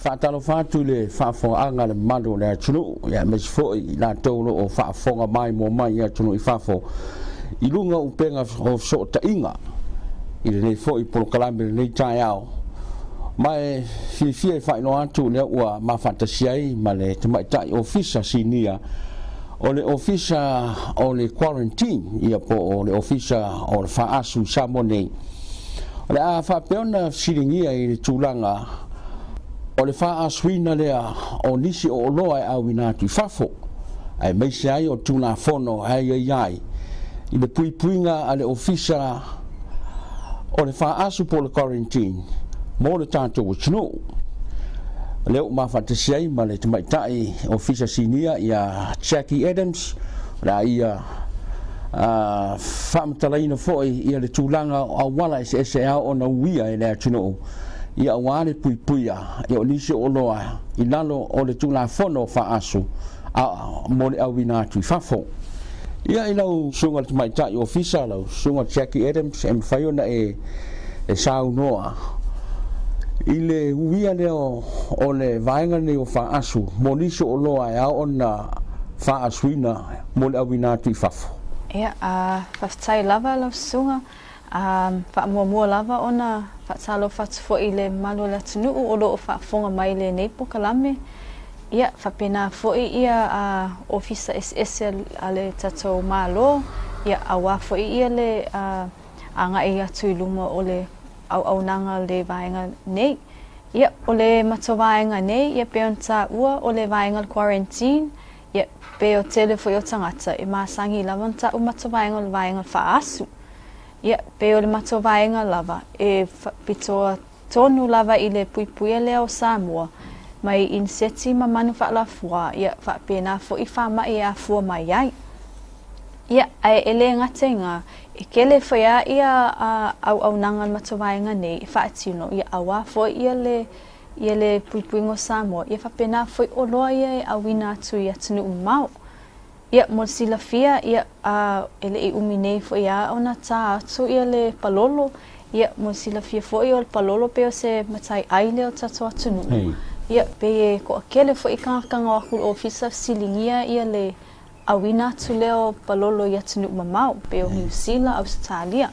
Faatalofa atu i le faafofogaaga a le mamalu o le atunuu, aemaise foi i latou o lo o faafofoga maimoa mai i atunuu i fafo i luga o upega o fesootaiga i lenei foi polokalame i lenei taeao. Ma e fiafia e faailoa atu o lea ua mafaatasi ai ma le Tamaitai Ofisa Sinia o le Ofisa o le Quarantine, ia po o le Ofisa o le Faaasu i Samoa nei. O le a faapea ona fesiligia i le tulaga o le faaasuina lea o nisi o oloa e auina atu i fafo, aemaise ai o Tulafono e aiaia ai i le puipuiga a le Ofisa o le Faaasu po o le Quarantine mo le tatou atunuu. O lea ua mafaatasi ai ma le Tamaitai Ofisa Sinia ia Jackie Adams, o le a ia faamatalaina foi ia le tulaga o auala eseese e ao ona uia e le atunuu ia aua le puipuia ia o nisi o oloa i lalo o le Tulafono Faaasu a mo le auina atu i fafo. Ia i lau Susuga i le Tamaitai Ofisa, lau Susuga Jackie Adams, e mafai ona e saunoa i le uia lea o le vaega lenei o faaasu mo nisi o oloa e ao ona faaasuina mo le auina atu i fafo. Ia, faafetai lava lau Susuga. Faamuamua lava ona faatalofa atu foi i le mamalu o le atunuu o lo o faafofoga mai i lenei polokalame. Ia, faapena foi ia ofisa eseese a le tatou Malo, ia, aua foi ia le agai atu i luma o le auaunaga a le vaega nei. Ia, o le matou vaega nei, ia pei ona taua, o le vaega o le quarantine, ia, pei o tele foi o tagata e masani lava ona tau matou vaega o le vaega faaasu. Ia, pei o le matou vaega lava e faapitoa tonu lava i le puipuia lea o Samoa mai iniseti ma manu faalafua, ia faapena foi faamai e afua mai ai. Ia, ae e le gata i gā, e tele foi lava ia auaunaga a le matou vaega nei e faatino, ia aua foi ia le ia le puipuiga o Samoa, ia faapena foi oloa ia e auina atu i atunuu mamao. Ia, mo le silafia, ia, a, e le i umi nei foi lava ona tā atu ia le palolo. Ia, mo le silafia foi, o le palolo pei o se matai ʻai lea o le tatou atunuu. Ia, pei e toatele foi tagata na o atu i le ofisa fesiligia ia le auina atu lea o palolo i atunuu mamao, pei o Niu Sila, Ausetalia.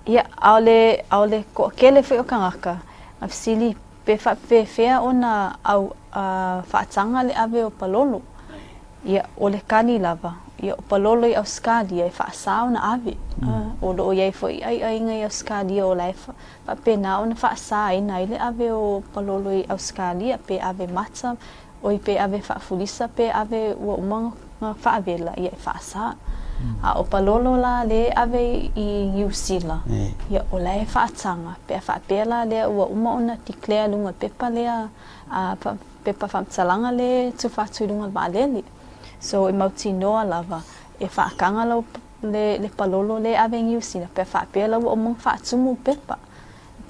Ia, ʻaʻole, ʻaʻole toatele foi o tagata na fesili pe faapefea ona au, a, faataga le ave o palolo. Ia, o le kali lava, ia, o palolo i Ausetalia e faasa ona ave. O lo o i ai foi aiaiga i Ausetalia o la e faapena ona faasaina ai le ave o palolo i Ausetalia, pe ave mata, oi pe ave faafulisa, pe ave ua uma ona faavela, ia e faasa. A o palolo la lea e ave i Niu Sila, ia o la e faataga, pe a faapea la lea ua uma ona declare i luga o le pepa lea a pepa faamatalaga lea e tufa atu i luga o le vaalele. So e mautinoa lava e faataga lau le le palolo lea e ave i Niu Sila pe a faapea la ua uma ona faatumu pepa.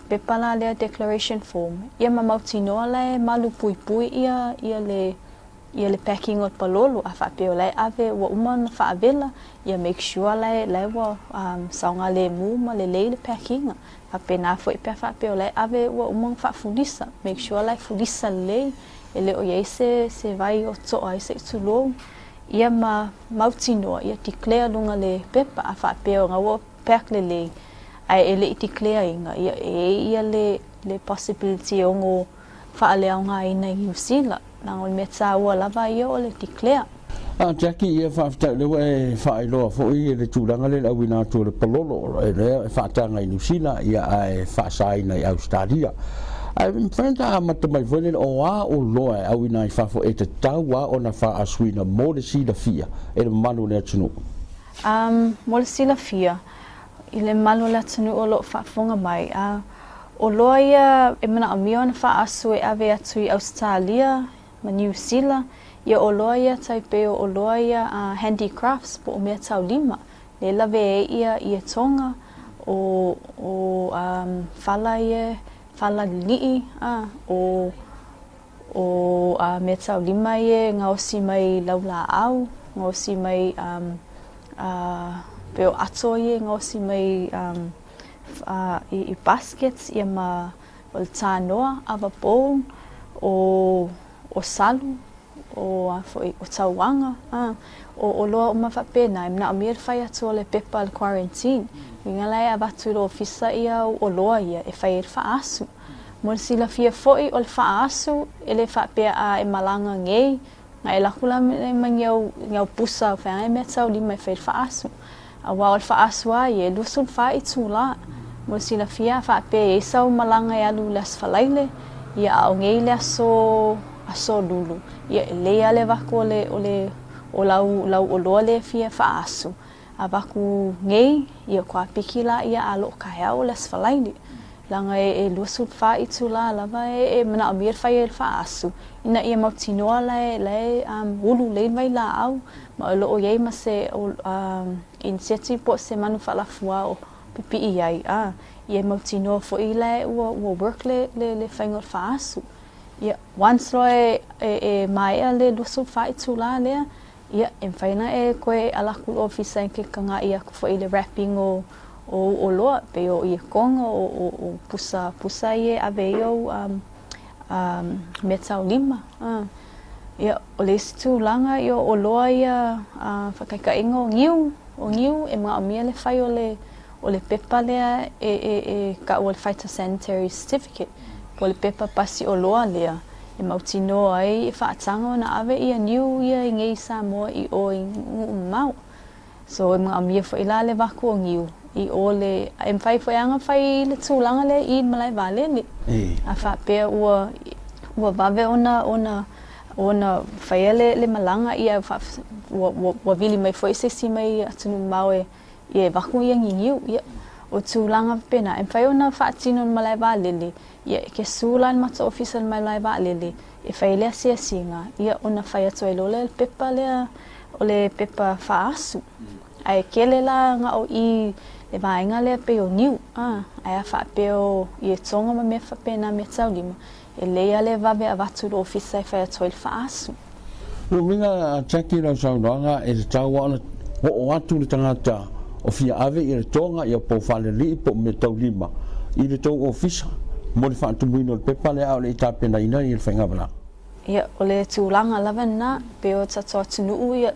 Pepa la lea declaration form, ia ma mautinoa la e malu puipui ia ia le ia le packing o le palolo a faapea o la e ave ua uma ona faavela, ia make sure la e la e ua saogalemu ma lelei le packing. Faapena foi pe a faapea o la e ave ua uma ona faafulisa, make sure la e fulisa lelei, e le o i ai se se vai o toa ai se i tulou, ia ma mautinoa, ia declare luga le pepa a faapea o na ua pack lelei, ae e le i declare ina, ia e i ai ia le le possibility e ono faaleaogaina i Niu Sila, leaga o le mea taua lava ia o le declare. A Jackie, ia faafetai o lea ua e faailoa foi le tulaga lea i le auina atu o le palolo lea e faataga i Niu Sila ia ae faasaina i Ausetalia. Ae mafai ona ta amata mai foi lele o a oloa e auina ai fafo e tatau lava ona faaasuina mo le silafia e le mamalu o le atunuu? Mo le silafia i le mamalu o le atunuu o lo o faafofoga mai, a oloa ia e manaomia ona faaasu e ave atu i Ausetalia ma Niu Sila, ia oloa ia tai pei o oloa ia a handicrafts po o mea taulima, lea e lawe ai ia ietoga, o o fala ia, fala liliʻi, a o o a mea taulima ia e gaosi mai laulāʻau, gaosi mai a pei o ato ia e gaosi mai i baskets ia ma O le tānoa, ava bowl, o o salu, o a foi, o tauaga, a, o oloa uma faapena, e manaomia le fai atu o le pepa o le quarantine. Uiga la e avatu i le ofisa ia au oloa ia e fai ai le faaasu. Mo le silafia foi, o le faaasu e le faapea a e malaga nei, Na e alu atu la ma ni au, ni au pusa feagai meataulima e fai le faaasu. Aua o le faaasu lava ia e 24 itulā. Mo le silafia a faapea e i ai sau malaga e alu i le Aso Faraile, ia a o nei le aso, aso Lulu, ia e lelei lava le avatu o le, o le, o lau, lau oloa lea e fia faaasu, avatu nei, ia faatoa piki lea a loo taeao o le Aso Faraile. Leaga e 24 itulā lava e manaomia le fai ai o le faaasu ina ia mautinoa la e la e ulu lelei le vailaau ma o lo o i ai ma se iniseti po o se manu faalafua o pipii ai a ia mautinoa foi la e ua ua work le le le faiga o le faaasu. Ia once loa e e maea le 24 itulā lea, Ia, e mafai ona e toe ala atu i le ofisa e te tagai atu foi i le wrapping o o ou oloa, pei o ietoga, o, o, o pusa, pusa ia e ave ai ou um, um, meataulima. Ia, o le isi tulaga, ia, o oloa ia uh, faataitaiga o niu, o niu e manaomia le fai o le O le pepa lea e, e, e taua o le Phytosanitary Certificate, po o le pepa pasi oloa lea e mautinoa ai e faataga ona ave ia niu ia i nei i Samoa i o i nuu mamao. So e manaomia foi la le avatu o niu i o le, e mafai foi lava ona fai le tulaga lea i le malae vaalele. A faapea ua, ua vave ona, ona, ona faia le, le malaga ia ua, ua, ua vili mai foi se isi mai atunuu mamao e Ia e avatu ia ni niu, ia. O tulaga faapena, e mafai ona faatino i le malae vaalele, ia e te susu la i le matou ofisa i le malae vaalele, e fai ai le asiasiga, ia ona fai atu ai loa lea o le pepa lea, o le pepa faaasu. Ae tele la na o i le vaega lea pei o niu, a, ae a faapea o ietoga ma mea faapena meataulima, E lelei lava le vave avatu i le ofisa e fai atu ai le faaasu. O lona uiga a Jackie i lau saunoaga e tatau lava ona oo atu le tagata o fia ave ia le toga ia po o faalelii po o meataulima i le tou ofisa mo le faatumuina o le pepa lea a o le i tapenaina ia le faigamalaga. Ia, o le tulaga lava lena, pei o tatou atunuu ia,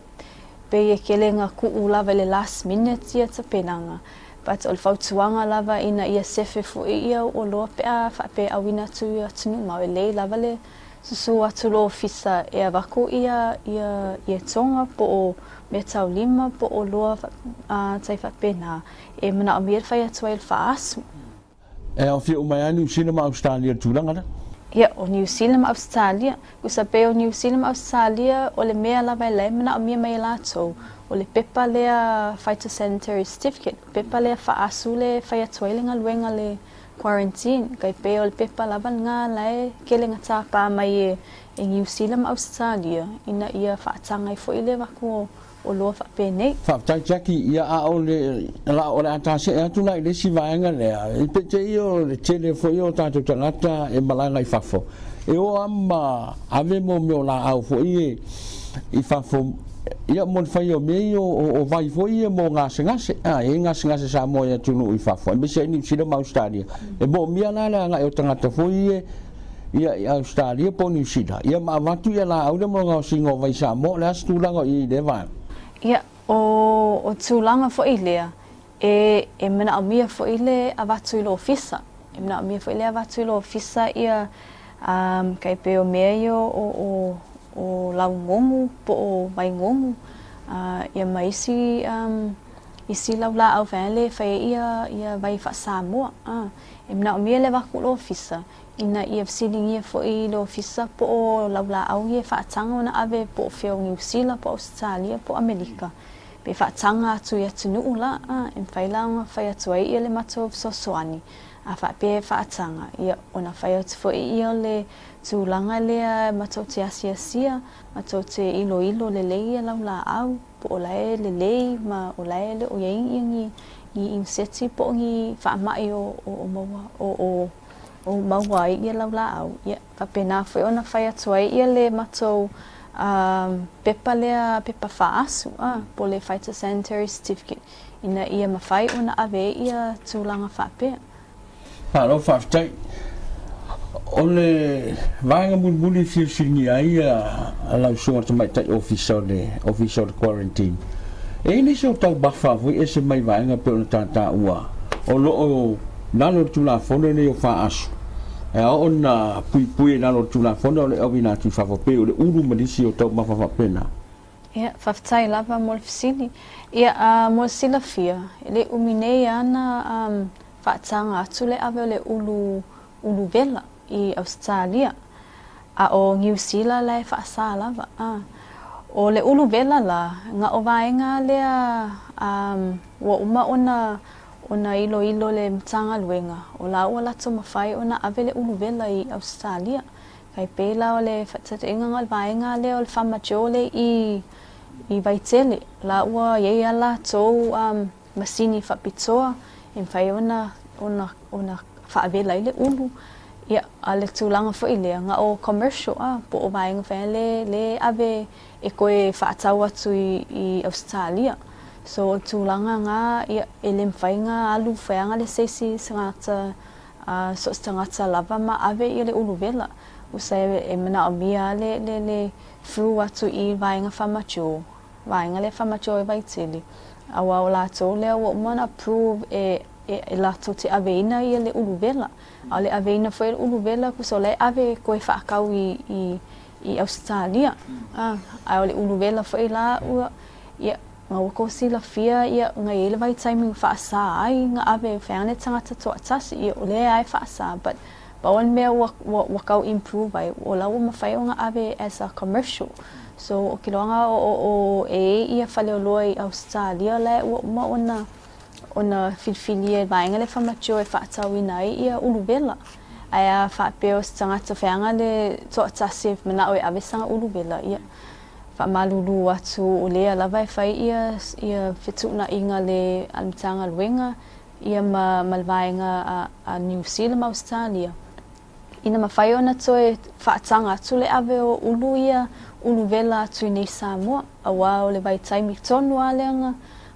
pei e tele ina tuu lava i le last minute ia tapenaga, But o le fautuaga lava ina ia sefe foi ia oloa pe a faapea e auina atu i atunuu ma e lelei lava le susu atu i le ofisa e avatu ia ia ietoga po o meataulima po o oloa tai faapena e manaomia le fai atu ai o le faaasu. E aofia uma ai lava Niu Sila ma Ausetalia i le tulaga lea. Ia, o Niu Sila ma Ausetalia, tusa pei o Niu Sila ma Ausetalia o le mea lava e la e manaomia mai e latou, o le pepa lea Phytosanitary Certificate, pepa lea faaasu le e fai atu ai le galuega le quarantine, kai pei o le pepa lava lena la e tele na tapa mai e e Niu Sila ma Ausetalia ina ia faataga ai foi le avatu o oloa faapenei. Faafetai Jackie, ia a o le la o le a ta see atu la i le isi vaega lea, i peitai o le tele foi o tatou tagata e malaga i fafo, e o lava ma ave mo mea o laau foi ia i fafo, ia mo le faia o mea ia o vai foi ia mo gasegase, a e i ai gasegase Samoa i atunuu i fafo, aemaise ai Niu Sila ma Ausetalia. E moomia la le agai o tagata foi ia ia i Ausetalia po o Niu Sila, ia ma avatu ia laau lea mo le gaosiga o vai Samoa, o le a se tulaga o i ai i lea vaega? Ia, o, o tulaga foi lea, e, e manaomia foi le avatu i le ofisa. E manaomia foi le avatu i le ofisa ia, um, kai pei o mea ia o, o, o laugogo po o vaigugu, uh, ia ma isi, um, isi laulaau foi lea e fai ai ia, ia vai faa-Samoa. Uh, e manaomia le avatu i le ofisa, Ina ia fesiligia foi i le ofisa po o laulaau ia e faataga ona ave po o fea o Niu Sila po o Ausetalia po o Amelika pe faataga atu i atunuu la a e mafai la ona fai atu ai ia le matou fesoasoani a faapea e faataga ia ona fai atu foi ia o le tulaga lea matou te asiasia matou te iloilo lelei ia laulaau po o la e lelei ma o la e le o i ai ia ni ni iniseti po o ni faamai o o maua o o o maua ai ia laulaau, ia faapena foi ona fai atu ai ia le matou pepa lea pepa faaasu a po o le phytosanitary certificate ina ia mafai ona ave ai ia tulaga faapea. Malo faafetai. O le vaega mulimuli e fia fesiligia ai lau Susuga i le Tamaitai Ofisa o le Ofisa o le Quarantine, e i ai nisi o taumafa foi ese mai vaega e pei ona ta taua o lo o i lalo o le Tulafono lenei o FAASU, e ao ona puipui i lalo o le Tulafono a o le auina atu i fafo, pei o le ulu ma nisi o taumafa faapena? Ia, faafetai lava mo le fesili. Ia, mo le silafia, e le umi nei lava na faataga atu le ave o le ulu ulu vela i Ausetalia, a o Niu Sila la e faasa lava. A o le ulu vela la, na o vaega lea ua uma ona ona iloilo le Matagaluega, o la ua latou mafai ona ave le ulu vela i Ausetalia. Tai pei la o le faataitaiga na o le vaega lea o le Farmer Joe lea i i Vaitele, la ua i ai a latou masini faapitoa e mafai ona ona ona faavela ai le ulu. Ia, a o le tulaga foi lea, na o commercial a, po o vaega foi lea lea e ave e toe faatau atu i i Ausetalia. So o le tulaga na, ia, e le mafai ona alu feaga le se isi tagata a so o se tagata lava ma ave ia le ulu vela. Usa e manaomia le le le through atu i vaega faamature, vaega lea faamature e Vaitele, aua o latou lea ua uma ona approve e e latou te aveina ia le ulu vela. A o le aveina foi o le ulu vela, tusa o la e ave e toe faatau i i i Ausetalia. A, ae o le ulu vela foi la ua, ia, Ma ua tou silafia ia na i ai le vaitaimi na faasa ai na ave fai ana le tagata toatasi ia o lea lava e faasa but pau o le mea ua ua ua tau improve ai o la ua mafai ona ave as a commercial so o ke loaga o o o e i ai ia faleoloa i Ausetalia la ua uma ona ona filifilia e vaega le famatua e faatauina ai ia ulu vela ae a faapea o se tagata fai ana le toatasi e manao e ave sana ulu vela ia Faamalulu atu o lea lava e fai ia ia fetuunaiga a le a le Matagaluega ia ma ma le vaega a a Niu Sila ma Ausetalia ina mafai ona toe faataga atu le ave o ulu ia ulu vela atu i nei Samoa aua o le vaitaimi tonu lava lea na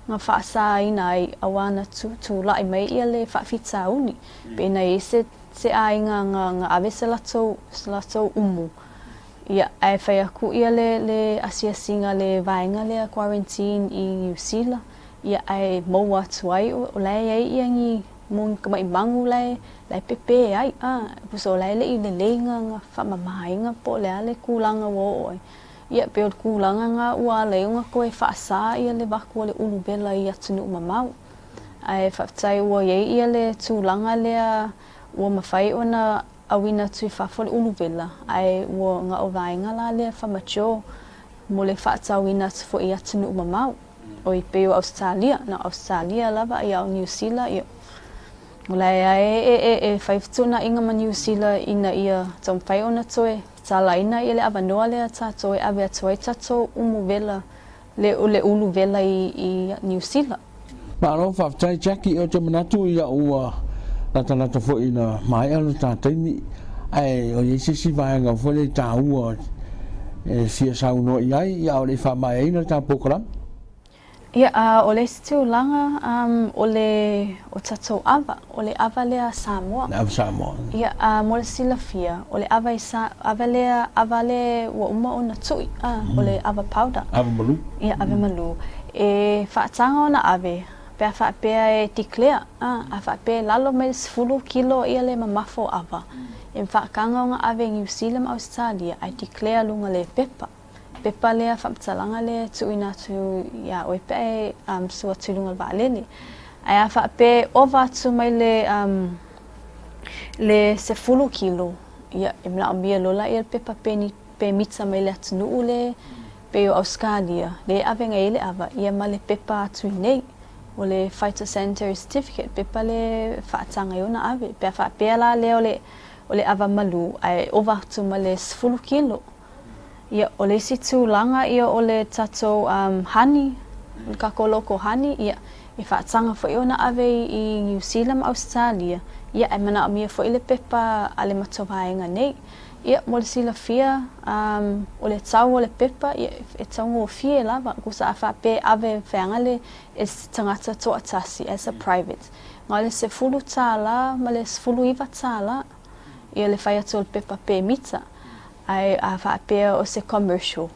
na faasaina ai aua na tu tulai mai ia le faafitauli pe na i ai se se aiga na na ave se latou se latou umu Ia, ae fai aku ia le le asiasiga a le vaega lea quarantine i Niu Sila, ia ae maua atu ai o la e i ai ia ni mo ni tamai magu la e la e pepe ai a, tusa o la e le i lelei na na faamamaina po o le a le tulaga ua oo ai. Ia pei o le tulaga na ua ala ai ona toe faasa ia le vaku o le ulu wela i atunuu mamao. Ae faafetai ua i ai ia le tulaga lea ua mafai ona auina atu i fafo le ulu wela, ae ua na o vaega la lea famature mo le faatauina atu foi i atunuu mamao, oi pei o Ausetalia, na o Ausetalia lava ia o Niu Sila, ia o la e ae e e e fai fetuunaiga ma Niu Sila ina ia taumafai ona toe talaina ia le avanoa lea tatou e ave atu ai tatou umu wela le o le ulu wela i i Niu Sila. Malo faafetai Jackie, ou te manatu ia ua latalata foi ina maea lo ta taimi, ae o i ai se isi vaega foi lea i taua e fia saunoa i ai, ia a o le i faamaeaina le ta polokalame. Ia, a o le isi tulaga, o le, o tatou ava, o le ava lea a Samoa. Le ava Samoa. Ia, a mo le silafia, o le ava i Sa, ava lea, ava le ua uma ona tui, a, o le ava powder. Ava malu. Ia, ava malu. E faataga ona ave, pe a faapea e declare, a, a faapea e lalo mai le 10 kilo ia le mamafa o ava, e faataga ona ave i Niu Sila ma Ausetalia, ae declare luga le pepa. Pepa lea, faamatalaga lea e tuuina atu iā oe pe a e sua atu i luga o le vaalele. Ae a faapea e ova atu mai le le 10 kilo, ia, e manaomia loa la le pepa pemita mai le atunuu le pei o Ausetalia, lea e ave nei ai le ava, ia ma le pepa atu i nei, o le phytosanitary certificate, pepa lea e faataga ai ona ave. Pe a faapea la lea o le o le ava malu ae ova atu ma le 10 kilo. Ia, o le isi tulaga ia o le tatou honey, o le tatou loko honey, ia, e faataga foi ona ave i Niu Sila ma Ausetalia, ia, ae manaomia foi le pepa a le matou vaega nei. Ia, mo le silafia, o le tau o le pepa, ia, e taugofie lava, tusa a faapea e ave feaga le e se tagata toatasi as a private, na o le $10 ma le $19. ia le fai atu o le pepa pemita. Ae a faapea o se commercial,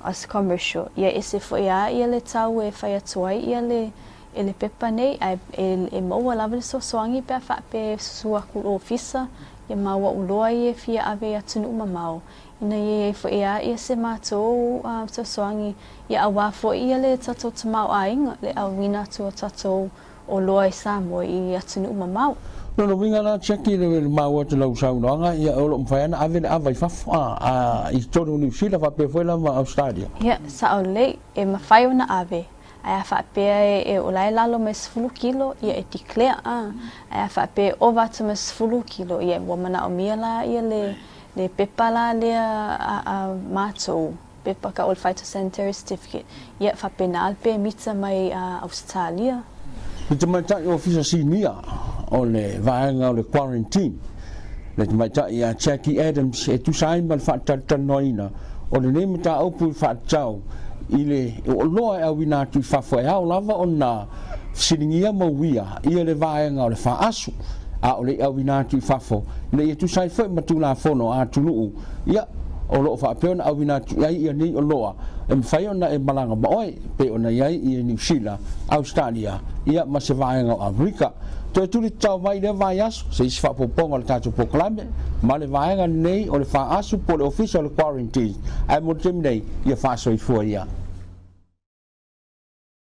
o se commercial, ia ese foi lava ia le tau e fai atu ai ia le le pepa nei, ae e maua lava le fesoasoani pe a faapea e susu atu i le ofisa ia maua oloa ia e fia ave i atunuu mamao, ina ia i ai foi lava ia se matou fesoasoani ia aua foi ia le tatou tamaoaiga, le auina atu o tatou oloa i Samoa i atunuu mamao. O lona uiga la Jackie le maua atu i lau saunoaga, ia o lo o mafai lava ona ave le ava i fafo a i totonu o Niu Sila faapea foi la ma Ausetalia. Ia, sao lelei, e mafai ona ave, ae a faapea e o la e lalo mai 10 kilo, ia e declare a, ae a faapea e ova atu ma le 10 kilo, ia ua manaomia la ia le le pepa la lea a matou, pepa tau o le phytosanitary certificate, ia faapena le pemita mai Ausetalia. Le tamaitai ofisa sinia o le vaega o le Quarantine, le tamaitai ia Jackie Adams e tusa ai ma le faatalatalanoaina o lenei mataupu i faatatau i le oloa e auina atu i fafo e ao lava ona fesiligia ma uia ia le vaega o le faaasu a o le i auina atu i fafo ina ia tusa ai foi ma Tulafono a atunuu ia o lo o faapea ona auina atu i ai ia nei oloa e mafai ona e malaga ma oe pei ona i ai i Niu Sila, Ausetalia ia ma se vaega o Aferika. Toe tuli tatao mai i lea vaiaso se isi faaopoopoga o le tatou polokalame ma le vaega lenei o le faaasu po o le Ofisa o le Quarantine ae mo le taimi nei ia faasoifua ia.